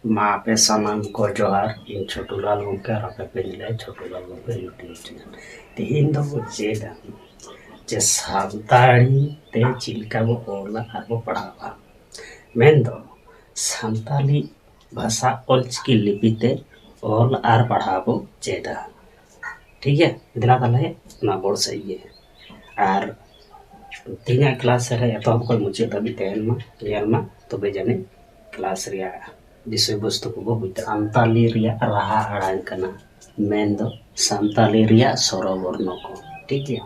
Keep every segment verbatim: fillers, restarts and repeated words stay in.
ᱢᱟ ᱟᱯᱮ ᱥᱟᱱᱟᱢ ᱠᱚ ᱡᱚᱦᱟᱨ᱾ ᱤᱧ ᱪᱷᱳᱴᱩᱞᱟᱞ ᱜᱚᱢᱠᱮ ᱟᱨ ᱟᱯᱮ ᱯᱮ ᱧᱮᱞᱮᱫᱼᱟ ᱪᱷᱳᱴᱩᱞᱟᱞ ᱜᱚᱢᱠᱮ YouTube channel᱾ ᱛᱮᱦᱮᱧ ᱫᱚᱵᱚ ᱪᱮᱫᱟ ᱡᱮ ᱥᱟᱱᱛᱟᱲᱤ ᱛᱮ ᱪᱮᱫ ᱞᱮᱠᱟ ᱵᱚ ᱚᱞᱟ ᱟᱨ ᱵᱚ ᱯᱟᱲᱦᱟᱣᱟ, ᱢᱮᱱᱫᱚ ᱥᱟᱱᱛᱟᱞᱤ ᱵᱷᱟᱥᱟ ᱚᱞᱪᱤᱠᱤ ᱞᱤᱯᱤ ᱛᱮ ᱚᱞ ᱟᱨ ᱯᱟᱲᱦᱟᱣ ᱵᱚ ᱪᱮᱫᱟ᱾ ᱴᱷᱤᱠ ᱜᱮᱭᱟ, ᱫᱮᱞᱟ ᱛᱟᱦᱞᱮ ᱚᱱᱟ ᱵᱚᱲ ᱥᱮᱫ ᱜᱮ᱾ ᱟᱨ ᱛᱮᱦᱮᱧᱟᱜ ᱠᱞᱟᱥ ᱨᱮ ᱮᱛᱚᱦᱚᱵ ᱠᱷᱚᱱ ᱢᱩᱪᱟᱹᱫ ᱫᱷᱟᱹᱵᱤᱡ ᱛᱟᱦᱮᱱ ᱢᱟ, ᱧᱮᱞ ᱢᱟ, ᱛᱚᱵᱮ ᱡᱟᱹᱱᱤᱡ ᱠᱞᱟᱥ ᱨᱮᱭᱟᱜ ᱵᱤᱥᱚᱭ ᱵᱚᱥᱛᱩ ᱠᱚᱵᱚ ᱵᱩᱡᱽ ᱫᱟᱲᱮᱭᱟᱜᱼᱟ᱾ ᱥᱟᱱᱛᱟᱞᱤ ᱨᱮᱭᱟᱜ ᱨᱟᱦᱟ ᱟᱲᱟᱝ ᱠᱟᱱᱟ, ᱢᱮᱱᱫᱚ ᱥᱟᱱᱛᱟᱞᱤ ᱨᱮᱭᱟᱜ ᱥᱚᱨᱚ ᱵᱚᱨᱱᱚ ᱠᱚ᱾ ᱴᱷᱤᱠ ᱜᱮᱭᱟ,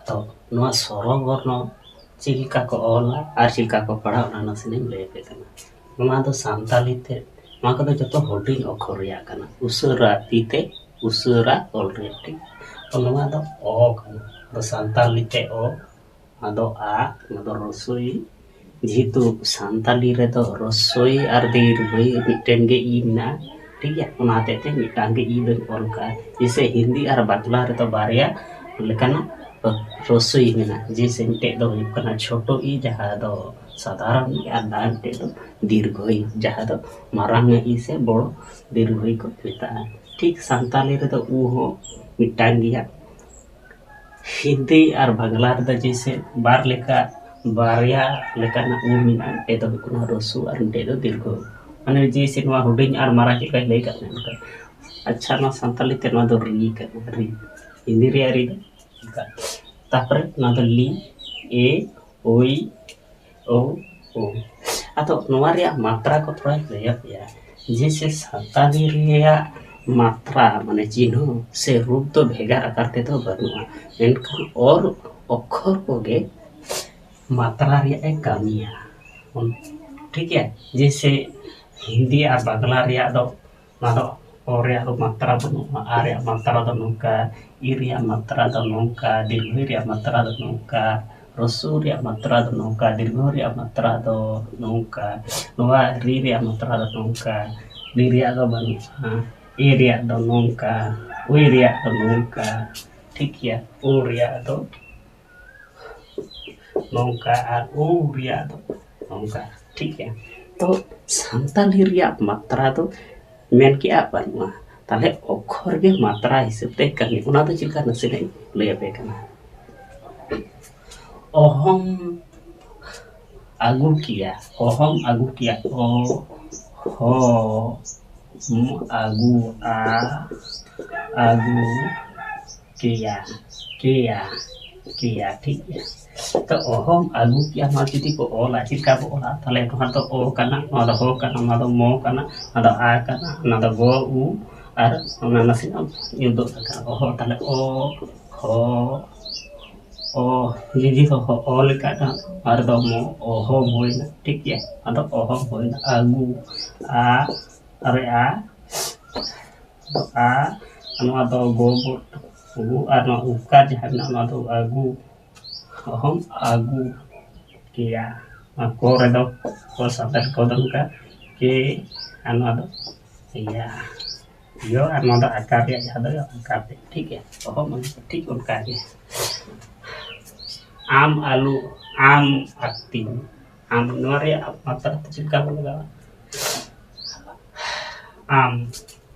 ᱛᱚ ᱱᱚᱣᱟ ᱥᱚᱨᱚ ᱵᱚᱨᱱᱚ ᱪᱮᱫ ᱞᱮᱠᱟ ᱠᱚ ᱚᱞᱟ ᱟᱨ ᱪᱮᱫ ᱞᱮᱠᱟ ᱠᱚ ᱯᱟᱲᱦᱟᱜᱼᱟ, ᱚᱱᱟ ᱱᱟᱥᱮᱱᱟᱜ ᱤᱧ ᱞᱟᱹᱭ ᱟᱯᱮ ᱠᱟᱱᱟ᱾ ᱱᱚᱣᱟ ᱫᱚ ᱥᱟᱱᱛᱟᱞᱤ ᱛᱮ, ᱱᱚᱣᱟ ᱠᱚᱫᱚ ᱡᱚᱛᱚ ᱦᱩᱰᱤᱧ ᱚᱠᱠᱷᱚᱨ ᱨᱮᱭᱟᱜ ᱠᱟᱱᱟ, ᱩᱥᱟᱹᱨᱟ ᱛᱤ ᱛᱮ ᱩᱥᱟᱹᱨᱟ ᱚᱞ ᱨᱮᱭᱟᱜ, ᱴᱷᱤᱠ? ᱛᱚ ᱱᱚᱣᱟ ᱫᱚ ᱚ ᱠᱟᱱᱟ, ᱟᱫᱚ ᱥᱟᱱᱛᱟᱞᱤ ᱛᱮ ᱚ, ᱟᱫᱚ ᱟ, ᱱᱚᱣᱟ ᱫᱚ ᱨᱚᱥᱳᱭ᱾ ᱡᱮᱦᱮᱛᱩ ᱥᱟᱱᱛᱟᱞᱤ ᱨᱮᱫᱚ ᱨᱚᱥᱳᱭ ᱟᱨ ᱫᱤᱨᱜᱷᱚᱭ ᱢᱤᱫᱴᱮᱱ ᱜᱮ ᱤ ᱢᱮᱱᱟᱜᱼᱟ, ᱴᱷᱤᱠ ᱜᱮᱭᱟ? ᱚᱱᱟ ᱦᱚᱛᱮᱡ ᱛᱮ ᱢᱤᱫᱴᱟᱝ ᱜᱮ ᱤ ᱫᱚᱧ ᱚᱞ ᱠᱟᱜᱼᱟ᱾ ᱡᱮᱭᱥᱮ ᱦᱤᱱᱫᱤ ᱟᱨ ᱵᱟᱝᱞᱟ ᱨᱮᱫᱚ ᱵᱟᱨᱭᱟ ᱞᱮᱠᱟᱱᱟᱜ ᱨᱚᱥᱳᱭ ᱢᱮᱱᱟᱜᱼᱟ, ᱡᱮᱭᱥᱮ ᱢᱤᱫᱴᱮᱡ ᱫᱚ ᱦᱩᱭᱩᱜ ᱠᱟᱱᱟ ᱪᱷᱳᱴᱳ ᱤ, ᱡᱟᱦᱟᱸ ᱫᱚ ᱥᱟᱫᱷᱟᱨᱚᱱ ᱤ, ᱟᱨ ᱫᱟᱜ ᱢᱤᱫᱴᱮᱡ ᱫᱚ ᱫᱤᱨᱜᱷᱚ ᱤ, ᱡᱟᱦᱟᱸ ᱫᱚ ᱢᱟᱨᱟᱝ ᱤ ᱥᱮ ᱵᱚᱲᱚ ᱫᱤᱨᱜᱷᱚ ᱤ ᱠᱚ ᱢᱮᱛᱟᱜᱼᱟ᱾ ᱴᱷᱤᱠ ᱥᱟᱱᱛᱟᱞᱤ ᱨᱮᱫᱚ ᱩ ᱦᱚᱸ ᱢᱤᱫᱴᱟᱝ ᱜᱮᱭᱟ᱾ ᱦᱤᱱᱫᱤ ᱟᱨ ᱵᱟᱝᱞᱟ ᱨᱮᱫᱚ ᱡᱮᱭᱥᱮ ᱵᱟᱨ ᱞᱮᱠᱟ, ᱵᱟᱨᱭᱟ ᱞᱮᱠᱟᱱᱟᱜ ᱩ ᱢᱮᱱᱟᱜᱼᱟ, ᱢᱤᱫᱴᱮᱡ ᱫᱚ ᱦᱩᱭᱩᱜ ᱠᱟᱱᱟ ᱨᱚᱥᱩ ᱟᱨ ᱢᱤᱫᱴᱮᱡ ᱫᱚ ᱫᱤᱨᱜᱷᱚ᱾ ᱢᱟᱱᱮ ᱡᱮᱭᱥᱮ ᱱᱚᱣᱟ ᱦᱩᱰᱤᱧ ᱟᱨ ᱢᱟᱨᱟᱝ ᱪᱮᱫ ᱞᱮᱠᱟᱧ ᱞᱟᱹᱭ ᱠᱟᱜ ᱢᱮ ᱚᱱᱠᱟ᱾ ᱟᱪᱪᱷᱟ, ᱱᱚᱣᱟ ᱥᱟᱱᱛᱟᱞᱤ ᱛᱮ ᱱᱚᱣᱟ ᱫᱚ ᱨᱤ ᱠᱟᱱᱟ, ᱨᱤ᱾ ᱦᱤᱱᱫᱤ ᱨᱮᱭᱟᱜ ᱨᱤ ᱫᱚ ᱚᱱᱠᱟ᱾ ᱛᱟᱨᱯᱚᱨᱮ ᱱᱚᱣᱟ ᱫᱚ ᱞᱤ, ᱮ, ᱳᱭ, ᱳ, ᱳ᱾ ᱟᱫᱚ ᱱᱚᱣᱟ ᱨᱮᱭᱟᱜ ᱢᱟᱛᱨᱟ ᱠᱚ ᱛᱷᱚᱲᱟᱧ ᱞᱟᱹᱭ ᱟᱯᱮᱭᱟ᱾ ᱡᱮᱭᱥᱮ ᱥᱟᱱᱛᱟᱞᱤ ᱨᱮᱭᱟᱜ ᱢᱟᱛᱨᱟ ᱢᱟᱱᱮ ᱪᱤᱱᱦᱟᱹ ᱥᱮ ᱨᱩᱯ ᱫᱚ ᱵᱷᱮᱜᱟᱨ ᱟᱠᱟᱨ ᱛᱮᱫᱚ ᱵᱟᱹᱱᱩᱜᱼᱟ, ᱢᱮᱱᱠᱷᱟᱱ ᱚᱞ ᱚᱠᱠᱷᱚᱨ ᱠᱚᱜᱮ ᱢᱟᱛᱨᱟ ᱨᱮᱭᱟᱜ ᱮ ᱠᱟᱹᱢᱤᱭᱟ᱾ ᱴᱷᱤᱠ ᱜᱮᱭᱟ, ᱡᱮᱭᱥᱮ ᱦᱤᱱᱫᱤ ᱟᱨ ᱵᱟᱝᱞᱟ ᱨᱮᱭᱟᱜ ᱫᱚ ᱚᱱᱟ ᱫᱚ ᱚ ᱨᱮᱭᱟᱜ ᱫᱚ ᱢᱟᱛᱨᱟ ᱵᱟᱹᱱᱩᱜᱼᱟ, ᱟ ᱨᱮᱭᱟᱜ ᱢᱟᱛᱨᱟ ᱫᱚ ᱱᱚᱝᱠᱟ, ᱤ ᱨᱮᱭᱟᱜ ᱢᱟᱛᱨᱟ ᱫᱚ ᱱᱚᱝᱠᱟ, ᱫᱤᱨᱜᱷᱚ ᱨᱮᱭᱟᱜ ᱢᱟᱛᱨᱟ ᱫᱚ ᱱᱚᱝᱠᱟ, ᱨᱚᱥᱩ ᱨᱮᱭᱟᱜ ᱢᱟᱛᱨᱟ ᱫᱚ ᱱᱚᱝᱠᱟ, ᱫᱤᱨᱜᱷᱚ ᱨᱮᱭᱟᱜ ᱢᱟᱛᱨᱟ ᱫᱚ ᱱᱚᱝᱠᱟ, ᱱᱚᱣᱟ ᱨᱤ ᱨᱮᱭᱟᱜ ᱢᱟᱛᱨᱟ ᱫᱚ ᱱᱚᱝᱠᱟ, ᱨᱤ ᱨᱮᱭᱟᱜ ᱫᱚ ᱵᱟᱹᱱᱩᱜᱼᱟ, ᱮ ᱨᱮᱭᱟᱜ ᱫᱚ ᱱᱚᱝᱠᱟ, ᱳᱭ ᱨᱮᱭᱟᱜ ᱫᱚ ᱱᱚᱝᱠᱟ, ᱴᱷᱤᱠ ᱜᱮᱭᱟ, ᱳ ᱨᱮᱭᱟᱜ ᱫᱚ ᱱᱚᱝᱠᱟ ᱟᱨ ᱳ ᱨᱮᱭᱟᱜ ᱫᱚ ᱱᱚᱝᱠᱟ, ᱴᱷᱤᱠ ᱜᱮᱭᱟ᱾ ᱥᱟᱱᱛᱟᱞᱤ ᱨᱮᱭᱟᱜ ᱢᱟᱛᱨᱟ ᱫᱚ ᱢᱮᱱ ᱠᱮᱜᱼᱟ ᱵᱟᱹᱱᱩᱜᱼᱟ᱾ ᱛᱟᱦᱞᱮ ᱚᱠᱠᱷᱚᱨ ᱜᱮ ᱢᱟᱛᱨᱟ ᱦᱤᱥᱟᱹᱵ ᱛᱮ ᱠᱟᱹᱢᱤ, ᱚᱱᱟ ᱫᱚ ᱪᱮᱫ ᱞᱮᱠᱟ ᱱᱟᱥᱮᱱᱟᱜ ᱤᱧ ᱞᱟᱹᱭ ᱟᱯᱮ ᱠᱟᱱᱟ᱾ ᱚᱦᱚᱢ ᱟᱹᱜᱩ ᱠᱮᱭᱟ, ᱚᱦᱚᱢ ᱟᱹᱜᱩ ᱠᱮᱭᱟ, ᱚ ᱦᱚ ᱢ ᱟᱹᱜᱩ ᱟ ᱟᱹᱜᱩ ᱠᱮᱭᱟ, ᱠᱮᱭᱟ, ᱠᱮᱭᱟ, ᱴᱷᱤᱠ ᱜᱮᱭᱟ᱾ ᱛᱚ ᱚᱦᱚᱢ ᱟᱹᱜᱩ ᱠᱮᱭᱟ, ᱱᱚᱣᱟ ᱡᱩᱫᱤ ᱠᱚ ᱚᱞᱟ, ᱪᱮᱫ ᱞᱮᱠᱟ ᱵᱚ ᱚᱞᱟ? ᱛᱟᱦᱞᱮ ᱱᱚᱣᱟ ᱫᱚ ᱚ ᱠᱟᱱᱟ, ᱱᱚᱣᱟ ᱫᱚ ᱦᱚ ᱠᱟᱱᱟ, ᱱᱚᱣᱟ ᱫᱚ ᱢᱚ ᱠᱟᱱᱟ, ᱱᱚᱣᱟ ᱫᱚ ᱟ ᱠᱟᱱᱟ, ᱱᱚᱣᱟ ᱫᱚ ᱜᱚ ᱩ, ᱟᱨ ᱚᱱᱟ ᱱᱟᱥᱮᱱᱟᱜ ᱧᱩᱫᱚᱜ ᱞᱮᱠᱟ ᱚᱦᱚ᱾ ᱛᱟᱦᱞᱮ ᱚ ᱦᱚ ᱚ, ᱡᱩᱫᱤ ᱦᱚ ᱦᱚ ᱚ ᱞᱮᱠᱟ ᱱᱚᱣᱟ ᱨᱮᱫᱚ ᱢᱚ, ᱚᱦᱚᱢ ᱦᱩᱭᱱᱟ, ᱴᱷᱤᱠ ᱜᱮᱭᱟ᱾ ᱟᱫᱚ ᱚᱦᱚᱢ ᱦᱩᱭᱱᱟ, ᱟᱹᱜᱩ ᱟ, ᱟᱨᱮ ᱟ, ᱟ, ᱱᱚᱣᱟ ᱫᱚ ᱜᱚ ᱵᱚ-, ᱜᱩ, ᱟᱨ ᱱᱚᱣᱟ ᱩᱠᱟᱨ ᱡᱟᱦᱟᱸ ᱢᱮᱱᱟᱜᱼᱟ, ᱱᱚᱣᱟ ᱫᱚ ᱟᱹᱜᱩ, ᱚᱦᱚᱢ ᱟᱹᱜᱩ ᱠᱮᱭᱟ᱾ ᱱᱚᱣᱟ ᱠᱚ ᱨᱮᱫᱚ ᱠᱚ ᱥᱟᱱᱛᱟᱲ ᱠᱚ ᱫᱚ ᱱᱚᱝᱠᱟ ᱠᱮ, ᱟᱨ ᱱᱚᱣᱟ ᱫᱚ ᱤᱭᱟ, ᱭᱚ, ᱟᱨ ᱱᱚᱣᱟ ᱫᱚ ᱟᱠᱟᱨ ᱨᱮᱭᱟᱜ ᱡᱟᱦᱟᱸ ᱫᱚ ᱟᱠᱟᱨ ᱛᱮ, ᱴᱷᱤᱠ ᱜᱮᱭᱟ᱾ ᱚᱦᱚᱢ ᱟᱹᱜᱩ ᱠᱮᱭᱟ, ᱴᱷᱤᱠ ᱚᱱᱠᱟ ᱜᱮ᱾ ᱟᱢ ᱟᱞᱩ, ᱟᱢ ᱟᱹᱛᱤᱧ, ᱟᱢ, ᱱᱚᱣᱟ ᱨᱮᱭᱟᱜ ᱢᱟᱛᱨᱟ ᱛᱮ ᱪᱮᱫ ᱞᱮᱠᱟ ᱵᱚᱱ ᱞᱟᱜᱟᱣᱟ? ᱟᱢ,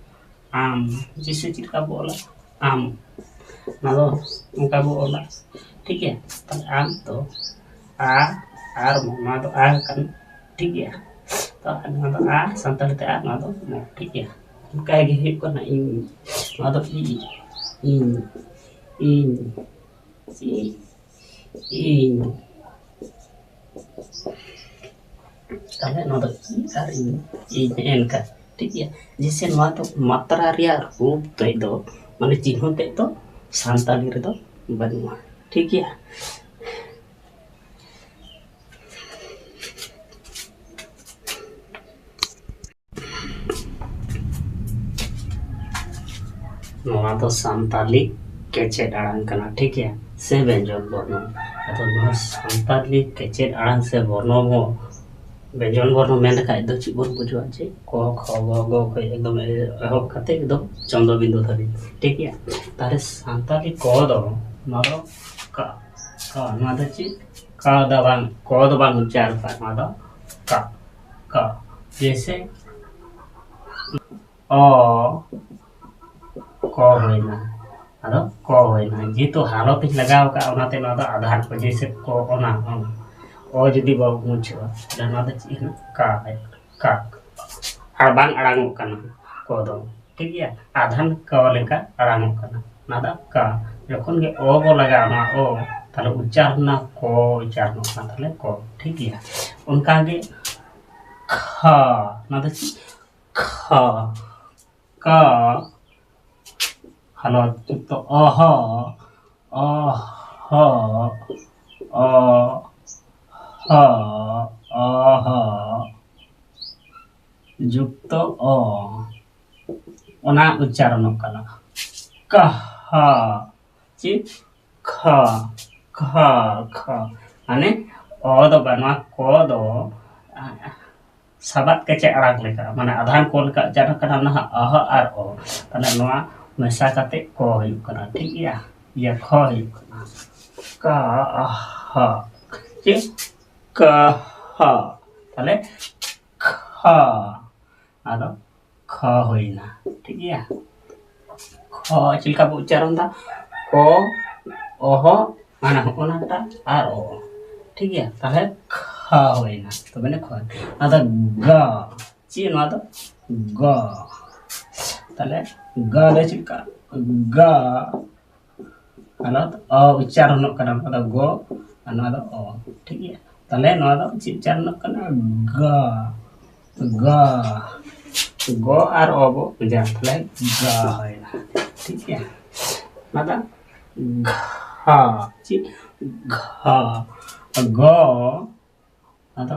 ᱟᱢ, ᱡᱮᱭᱥᱮ ᱪᱮᱫ ᱞᱮᱠᱟ ᱵᱚ ᱚᱞᱟ? ᱟᱢ, ᱱᱚᱣᱟ ᱫᱚ ᱚᱱᱠᱟ ᱵᱚ ᱚᱞᱟ, ᱴᱷᱤᱠ ᱜᱮᱭᱟ᱾ ᱛᱟᱦᱞᱮ ᱟᱢ ᱫᱚ ᱟ ᱟᱨ ᱢᱚ, ᱱᱚᱣᱟ ᱫᱚ ᱟ ᱠᱟᱱᱟ, ᱴᱷᱤᱠ ᱜᱮᱭᱟ᱾ ᱛᱚ ᱱᱚᱣᱟ ᱫᱚ ᱟ ᱥᱟᱱᱛᱟᱲᱤ ᱛᱮ ᱟ, ᱱᱚᱣᱟ ᱫᱚ ᱢᱚ, ᱴᱷᱤᱠ ᱜᱮᱭᱟ᱾ ᱚᱱᱠᱟ ᱜᱮ ᱦᱩᱭᱩᱜ ᱠᱟᱱᱟ ᱤᱧ, ᱱᱚᱣᱟ ᱫᱚ ᱤ, ᱤᱧ, ᱤᱧ, ᱤᱧ, ᱤᱧ᱾ ᱛᱟᱦᱞᱮ ᱱᱚᱣᱟ ᱫᱚ ᱤ ᱟᱨ ᱤᱧ, ᱤᱧ, ᱱᱮᱜᱼᱮ ᱱᱚᱝᱠᱟ, ᱴᱷᱤᱠ ᱜᱮᱭᱟ᱾ ᱡᱮᱭᱥᱮ ᱱᱚᱣᱟ ᱫᱚ ᱢᱟᱛᱨᱟ ᱨᱮᱭᱟᱜ ᱨᱩᱯ ᱛᱮᱫ ᱫᱚ, ᱢᱟᱱᱮ ᱪᱤᱱᱦᱟᱹ ᱛᱮᱫ ᱫᱚ ᱥᱟᱱᱛᱟᱞᱤ ᱨᱮᱫᱚ ᱵᱟᱹᱱᱩᱜᱼᱟ, ᱴᱷᱤᱠ ᱜᱮᱭᱟ᱾ ᱱᱚᱣᱟ ᱫᱚ ᱥᱟᱱᱛᱟᱞᱤ ᱠᱮᱪᱮᱫ ᱟᱲᱟᱝ ᱠᱟᱱᱟ, ᱴᱷᱤᱠ ᱜᱮᱭᱟ, ᱥᱮ ᱵᱮᱧᱡᱚᱱ ᱵᱚᱨᱱᱚ᱾ ᱟᱫᱚ ᱱᱚᱣᱟ ᱥᱟᱱᱛᱟᱞᱤ ᱠᱮᱪᱮᱫ ᱟᱲᱟᱝ ᱥᱮ ᱵᱚᱨᱱᱚ ᱦᱚᱸ ᱵᱮᱧᱡᱚᱱ ᱵᱚᱨᱱᱚ ᱢᱮᱱ ᱞᱮᱠᱷᱟᱡ ᱫᱚ ᱪᱮᱫ ᱵᱚᱱ ᱵᱩᱡᱷᱟᱹᱣᱟ? ᱡᱮ ᱠᱚ, ᱠᱷᱚ, ᱜᱚ, ᱜᱚ ᱠᱷᱚᱡ ᱮᱠᱫᱚᱢ ᱮᱦᱚᱵ ᱠᱟᱛᱮ ᱮᱠᱫᱚᱢ ᱪᱚᱱᱫᱚ ᱵᱤᱱᱫᱩ ᱫᱷᱟᱹᱵᱤᱡ, ᱴᱷᱤᱠ ᱜᱮᱭᱟ᱾ ᱛᱟᱦᱞᱮ ᱥᱟᱱᱛᱟᱞᱤ ᱠᱚ ᱫᱚ ᱱᱚᱣᱟ ᱫᱚ ᱠᱟ, ᱠᱟ, ᱱᱚᱣᱟ ᱫᱚ ᱪᱮᱫ? ᱠᱟ ᱫᱚ ᱵᱟᱝ, ᱠᱚ ᱫᱚ ᱵᱟᱝ ᱩᱪᱪᱟᱨᱚᱜᱼᱟ, ᱱᱚᱣᱟ ᱫᱚ ᱠᱟ᱾ ᱠᱚ, ᱡᱮᱭᱥᱮ ᱚ ᱠᱚ ᱦᱩᱭᱱᱟ, ᱟᱫᱚ ᱠᱚ ᱦᱩᱭᱱᱟ᱾ ᱡᱮᱦᱮᱛᱩ ᱦᱟᱞᱚᱛ ᱤᱧ ᱞᱟᱜᱟᱣ ᱠᱟᱜᱼᱟ, ᱚᱱᱟᱛᱮ ᱱᱚᱣᱟ ᱫᱚ ᱟᱫᱷᱟᱨ ᱠᱚ, ᱡᱮᱭᱥᱮ ᱠᱚ, ᱚᱱᱟ ᱦᱚᱸ ᱚ ᱡᱩᱫᱤ ᱵᱟᱵᱚ ᱢᱩᱪᱷᱟᱹᱜᱼᱟ, ᱛᱟᱦᱞᱮ ᱱᱚᱣᱟ ᱫᱚ ᱪᱮᱫ ᱦᱩᱭᱩᱜᱼᱟ? ᱠᱟ, ᱠᱟ᱾ ᱟᱨ ᱵᱟᱝ ᱟᱲᱟᱝᱚᱜ ᱠᱟᱱᱟ ᱠᱚ ᱫᱚ, ᱴᱷᱤᱠ ᱜᱮᱭᱟ? ᱟᱫᱷᱟᱱ ᱠᱚ ᱞᱮᱠᱟ ᱟᱲᱟᱝᱚᱜ ᱠᱟᱱᱟ, ᱚᱱᱟ ᱫᱚ ᱠᱟ᱾ ᱡᱚᱠᱷᱚᱱ ᱜᱮ ᱚ ᱵᱚ ᱞᱟᱜᱟᱣᱟ, ᱱᱚᱣᱟ ᱚ, ᱛᱟᱦᱞᱮ ᱩᱪᱪᱟᱨᱱᱟ ᱠᱚ, ᱩᱪᱪᱟᱨᱱᱚᱜ ᱠᱟᱱᱟ, ᱛᱟᱦᱞᱮ ᱠᱚ, ᱴᱷᱤᱠ ᱜᱮᱭᱟ? ᱚᱱᱠᱟ ᱜᱮ ᱠᱷᱟ, ᱚᱱᱟ ᱫᱚ ᱪᱮᱫ? ᱠᱷᱟ, ᱠᱟ, ᱦᱟᱞᱚᱛ ᱡᱩᱠᱛᱚ ᱚᱦᱚ, ᱚᱦᱚ, ᱚᱦᱚ, ᱚᱦᱚ, ᱡᱩᱠᱛᱚ ᱚ, ᱚᱱᱟ ᱩᱪᱪᱟᱨᱚᱱᱚᱜ ᱠᱟᱱᱟ᱾ ᱠᱟᱦᱟ, ᱪᱮᱫ? ᱠᱷᱟ, ᱠᱷᱟ, ᱠᱷᱟ᱾ ᱢᱟᱱᱮ ᱚ ᱫᱚ ᱵᱟᱹᱱᱩᱜᱼᱟ, ᱠᱚ ᱫᱚ, ᱟ, ᱥᱟᱵᱟᱫ ᱠᱮᱪᱮᱫ ᱟᱲᱟᱝ ᱞᱮᱠᱟ, ᱢᱟᱱᱮ ᱟᱫᱷᱟᱱ ᱠᱚ ᱞᱮᱠᱟ ᱩᱪᱪᱟᱨᱚᱱ ᱠᱟᱱᱟ, ᱱᱟᱦᱟᱜ ᱟᱦ ᱟᱨ ᱚ᱾ ᱛᱟᱦᱞᱮ ᱱᱚᱣᱟ ᱢᱮᱥᱟ ᱠᱟᱛᱮ ᱠᱚ ᱦᱩᱭᱩᱜ ᱠᱟᱱᱟ, ᱴᱷᱤᱠ ᱜᱮᱭᱟ? ᱤᱭᱟᱹ ᱠᱷᱚ ᱦᱩᱭᱩᱜ ᱠᱟᱱᱟ᱾ ᱠᱟ, ᱟᱦ, ᱪᱮᱫ? ᱠᱟᱦᱟ᱾ ᱛᱟᱦᱞᱮ ᱠᱷᱟ᱾ ᱟᱫᱚ ᱠᱷᱚ ᱦᱩᱭᱱᱟ, ᱴᱷᱤᱠ ᱜᱮᱭᱟ? ᱠᱷᱚ ᱪᱮᱫ ᱞᱮᱠᱟ ᱵᱚ ᱩᱪᱪᱟᱨᱚᱱ ᱫᱟ? ᱠᱚ, ᱚᱦᱚ, ᱢᱟᱱᱮ ᱦᱚᱸᱜᱼᱚ ᱱᱟᱴᱟᱜ ᱟᱨ ᱚ, ᱴᱷᱤᱠ ᱜᱮᱭᱟ? ᱛᱟᱦᱞᱮ ᱠᱷᱟ ᱦᱩᱭᱱᱟ, ᱛᱚᱵᱮ ᱱᱟ ᱠᱷᱚ᱾ ᱟᱫᱚ ᱜᱟ, ᱪᱮᱫ ᱱᱚᱣᱟ ᱫᱚ? ᱜᱟ᱾ ᱛᱟᱦᱞᱮ ᱜᱟ ᱫᱚ ᱪᱮᱫ ᱞᱮᱠᱟ? ᱜᱟ, ᱟᱨ ᱱᱚᱣᱟ ᱫᱚ ᱚ ᱩᱪᱪᱟᱨᱚᱱᱚᱜ ᱠᱟᱱᱟ, ᱱᱚᱣᱟ ᱫᱚ ᱜᱚ ᱟᱨ ᱱᱚᱣᱟ ᱫᱚ ᱚ, ᱴᱷᱤᱠ ᱜᱮᱭᱟ? ᱛᱟᱦᱞᱮ ᱱᱚᱣᱟ ᱫᱚ ᱪᱮᱫ ᱩᱪᱪᱟᱨᱚᱱᱚᱜ ᱠᱟᱱᱟ? ᱜᱟ, ᱜᱟ, ᱜᱚ ᱟᱨ ᱚ ᱵᱚ ᱩᱡᱟ, ᱛᱟᱦᱞᱮ ᱜᱟ ᱦᱩᱭᱱᱟ, ᱴᱷᱤᱠ ᱜᱮᱭᱟ? ᱚᱱᱟ ᱫᱚ ᱜᱷᱟ, ᱪᱮᱫ? ᱜᱷᱟ, ᱜᱚ, ᱟᱫᱚ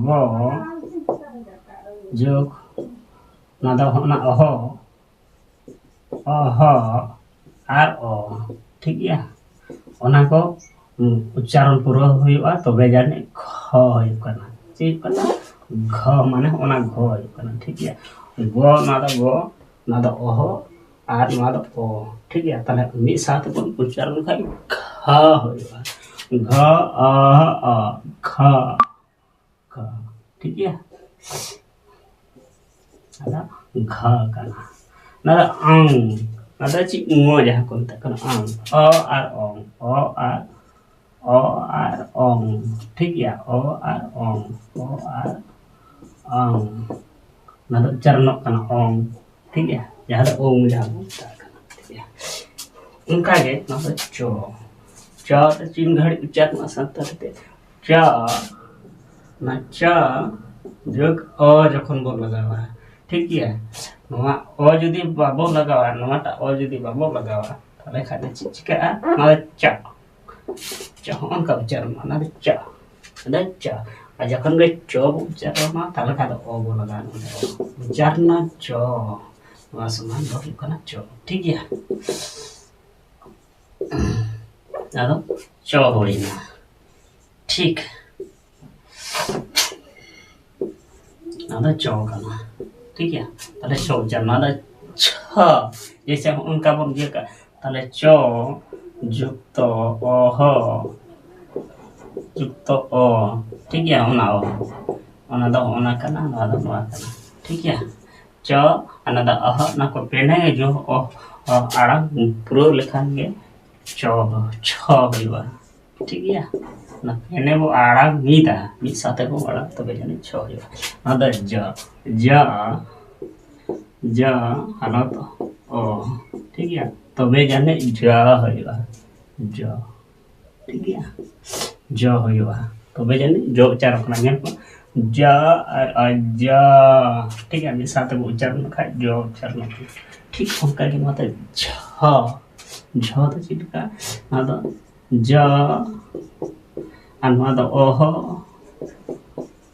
ᱜᱚ, ᱡᱳᱜᱽ, ᱚᱱᱟ ᱫᱚ ᱦᱚᱸᱜᱼᱚ ᱱᱟ ᱚᱦᱚ, ᱚᱦᱚ ᱟᱨ ᱚ, ᱴᱷᱤᱠ ᱜᱮᱭᱟ? ᱚᱱᱟ ᱠᱚ, ᱩᱸ, ᱩᱪᱪᱟᱨᱚᱱ ᱯᱩᱨᱟᱹᱣ ᱦᱩᱭᱩᱜᱼᱟ, ᱛᱚᱵᱮ ᱡᱟᱹᱱᱤᱡ ᱠᱷᱚ ᱦᱩᱭᱩᱜ ᱠᱟᱱᱟ᱾ ᱪᱮᱫ ᱦᱩᱭᱩᱜ ᱠᱟᱱᱟ? ᱜᱷᱚ, ᱢᱟᱱᱮ ᱚᱱᱟ ᱜᱷᱚ ᱦᱩᱭᱩᱜ ᱠᱟᱱᱟ, ᱴᱷᱤᱠ ᱜᱮᱭᱟ? ᱜᱚ, ᱚᱱᱟ ᱫᱚ ᱜᱚ, ᱚᱱᱟ ᱫᱚ ᱚᱦᱚ, ᱟᱨ ᱱᱚᱣᱟ ᱫᱚ ᱚ, ᱴᱷᱤᱠ ᱜᱮᱭᱟ? ᱛᱟᱦᱞᱮ ᱢᱤᱫ ᱥᱟᱶ ᱛᱮᱵᱚᱱ ᱩᱪᱪᱟᱨᱚᱱ ᱞᱮᱠᱷᱟᱱ ᱜᱷᱟ ᱦᱩᱭᱩᱜᱼᱟ, ᱜᱷᱟ, ᱟ, ᱟ, ᱜᱷᱟ, ᱜᱷᱟ, ᱴᱷᱤᱠ ᱜᱮᱭᱟ? ᱟᱫᱚ ᱜᱷ ᱠᱟᱱᱟ᱾ ᱱᱚᱣᱟ ᱫᱚ ᱚᱝ᱾ ᱱᱚᱣᱟ ᱫᱚ ᱪᱮᱫ ᱝ ᱡᱟᱦᱟᱸ ᱠᱚ ᱢᱮᱛᱟᱜ ᱠᱟᱱᱟ ᱚᱝ᱾ ᱚ ᱟᱨ ᱚᱝ, ᱚ ᱟᱨ, ᱚ ᱟᱨ ᱚᱝ᱾ ᱴᱷᱤᱠ ᱜᱮᱭᱟ? ᱚ ᱟᱨ ᱚᱝ, ᱚ ᱟᱨ ᱚᱝ᱾ ᱚᱱᱟ ᱫᱚ ᱩᱪᱪᱟᱨᱚᱱᱚᱜ ᱠᱟᱱᱟ ᱚᱝ᱾ ᱴᱷᱤᱠ ᱜᱮᱭᱟ? ᱡᱟᱦᱟᱸ ᱫᱚ ᱚᱝ ᱡᱟᱦᱟᱸ ᱵᱚᱱ ᱢᱮᱛᱟᱜ ᱠᱟᱱᱟ᱾ ᱴᱷᱤᱠ ᱜᱮᱭᱟ? ᱚᱱᱠᱟ ᱜᱮ ᱱᱚᱣᱟ ᱫᱚ ᱪᱚ᱾ ᱪᱚ ᱫᱚ ᱛᱤᱱ ᱜᱷᱟᱹᱲᱤᱡ ᱩᱪᱪᱟᱨᱚᱱᱚᱜᱼᱟ ᱥᱟᱱᱛᱟᱲᱤ ᱛᱮ? ᱪᱟ᱾ ᱚᱱᱟ ᱪᱟ ᱡᱳᱜᱽ ᱚ ᱡᱚᱠᱷᱚᱱ ᱵᱚᱱ ᱞᱟᱜᱟᱣᱟ, ᱴᱷᱤᱠ ᱜᱮᱭᱟ? ᱱᱚᱣᱟ ᱚ ᱡᱩᱫᱤ ᱵᱟᱵᱚ ᱞᱟᱜᱟᱣᱟ, ᱱᱚᱣᱟᱴᱟᱜ ᱚ ᱡᱩᱫᱤ ᱵᱟᱵᱚ ᱞᱟᱜᱟᱣᱟ, ᱛᱟᱦᱚᱞᱮ ᱠᱷᱟᱱ ᱫᱚ ᱪᱮᱫ ᱪᱤᱠᱟᱹᱜᱼᱟ? ᱱᱚᱣᱟ ᱫᱚ ᱪᱟ᱾ ᱪᱟ, ᱦᱚᱸᱜᱼᱚ ᱱᱚᱝᱠᱟ ᱩᱪᱪᱟᱨᱚᱱᱚᱜᱼᱟ, ᱚᱱᱟ ᱫᱚ ᱪᱟ᱾ ᱚᱱᱟ ᱫᱚ ᱪᱟ᱾ ᱟᱨ ᱡᱚᱠᱷᱚᱱ ᱜᱮ ᱪᱚ ᱵᱚ ᱩᱪᱪᱟᱨᱚᱱᱟ, ᱛᱟᱦᱚᱞᱮ ᱠᱷᱟᱱ ᱫᱚ ᱚ ᱵᱚ ᱞᱟᱜᱟᱣᱟ ᱱᱚᱰᱮ᱾ ᱩᱪᱪᱟᱨᱱᱟ ᱪᱚ᱾ ᱱᱚᱣᱟ ᱥᱚᱢᱟᱱ ᱫᱚ ᱦᱩᱭᱩᱜ ᱠᱟᱱᱟ ᱪᱚ᱾ ᱴᱷᱤᱠ ᱜᱮᱭᱟ? ᱟᱫᱚ ᱪᱚ ᱦᱩᱭᱱᱟ᱾ ᱴᱷᱤᱠ᱾ ᱱᱚᱣᱟ ᱫᱚ ᱪᱚ ᱠᱟᱱᱟ᱾ ᱴᱷᱤᱠ ᱜᱮᱭᱟ? ᱛᱟᱦᱞᱮ ᱪᱚ ᱩᱪᱪᱟᱨ, ᱱᱚᱣᱟ ᱫᱚ ᱪᱷᱚ᱾ ᱡᱮᱭᱥᱮ ᱦᱚᱸᱜᱼᱚ ᱱᱚᱝᱠᱟ ᱵᱚᱱ ᱤᱭᱟᱹ ᱠᱟᱜᱼᱟ᱾ ᱛᱟᱦᱞᱮ ᱪᱚ ᱡᱩᱠᱛᱚ ᱚᱦᱚ, ᱡᱩᱠᱛᱚ ᱚ᱾ ᱴᱷᱤᱠ ᱜᱮᱭᱟ? ᱚᱱᱟ ᱚ, ᱚᱱᱟ ᱫᱚ ᱚᱱᱟ ᱠᱟᱱᱟ, ᱱᱚᱣᱟ ᱫᱚ ᱱᱚᱣᱟ ᱠᱟᱱᱟ᱾ ᱴᱷᱤᱠ ᱜᱮᱭᱟ? ᱪᱚ, ᱚᱱᱟ ᱫᱚ ᱚᱦᱚ, ᱚᱱᱟ ᱠᱚ ᱯᱮᱱᱮ ᱡᱚ ᱚ, ᱚ ᱟᱲᱟᱝ ᱯᱩᱨᱟᱹᱣ ᱞᱮᱠᱷᱟᱱ ᱜᱮ ᱪᱚ ᱫᱚ ᱪᱷᱚ ᱦᱩᱭᱩᱜᱼᱟ᱾ ᱴᱷᱤᱠ ᱜᱮᱭᱟ? ᱚᱱᱟ ᱯᱮᱱᱮ ᱵᱚ ᱟᱲᱟᱝ ᱢᱤᱫᱟ, ᱢᱤᱫ ᱥᱟᱶᱛᱮ ᱵᱚ ᱟᱲᱟᱝ, ᱛᱚᱵᱮ ᱡᱟᱹᱱᱤᱡ ᱪᱷᱚ ᱦᱩᱭᱩᱜᱼᱟ᱾ ᱚᱱᱟ ᱫᱚ ᱡᱚ, ᱡᱚ, ᱡᱚ, ᱟᱨ ᱱᱚᱣᱟ ᱫᱚ ᱚ᱾ ᱴᱷᱤᱠ ᱜᱮᱭᱟ? ᱛᱚᱵᱮ ᱡᱟᱹᱱᱤᱡ ᱡᱚ ᱦᱩᱭᱩᱜᱼᱟ᱾ ᱡᱚ᱾ ᱴᱷᱤᱠ ᱜᱮᱭᱟ? ᱡᱚ ᱦᱩᱭᱩᱜᱼᱟ᱾ ᱛᱚᱵᱮ ᱡᱟᱹᱱᱤᱡ ᱡᱚ ᱩᱪᱪᱟᱨᱚᱜ ᱠᱟᱱᱟ᱾ ᱧᱮᱞ ᱯᱮ, ᱡᱟ ᱟᱨ ᱟ, ᱡᱟ᱾ ᱴᱷᱤᱠ ᱜᱮᱭᱟ? ᱢᱤᱫ ᱥᱟᱶ ᱛᱮᱵᱚ ᱩᱪᱪᱟᱨᱚᱱ ᱞᱮᱠᱷᱟᱡ ᱡᱚ ᱩᱪᱪᱟᱨᱚᱱᱚᱜ ᱠᱟᱱᱟ᱾ ᱴᱷᱤᱠ ᱚᱱᱠᱟ ᱜᱮ ᱱᱚᱣᱟ ᱫᱚ ᱡᱷᱚ᱾ ᱡᱷᱚ ᱫᱚ ᱪᱮᱫ ᱞᱮᱠᱟ? ᱱᱚᱣᱟ ᱫᱚ ᱡᱚ ᱟᱨ ᱱᱚᱣᱟ ᱫᱚ ᱚᱦᱚ,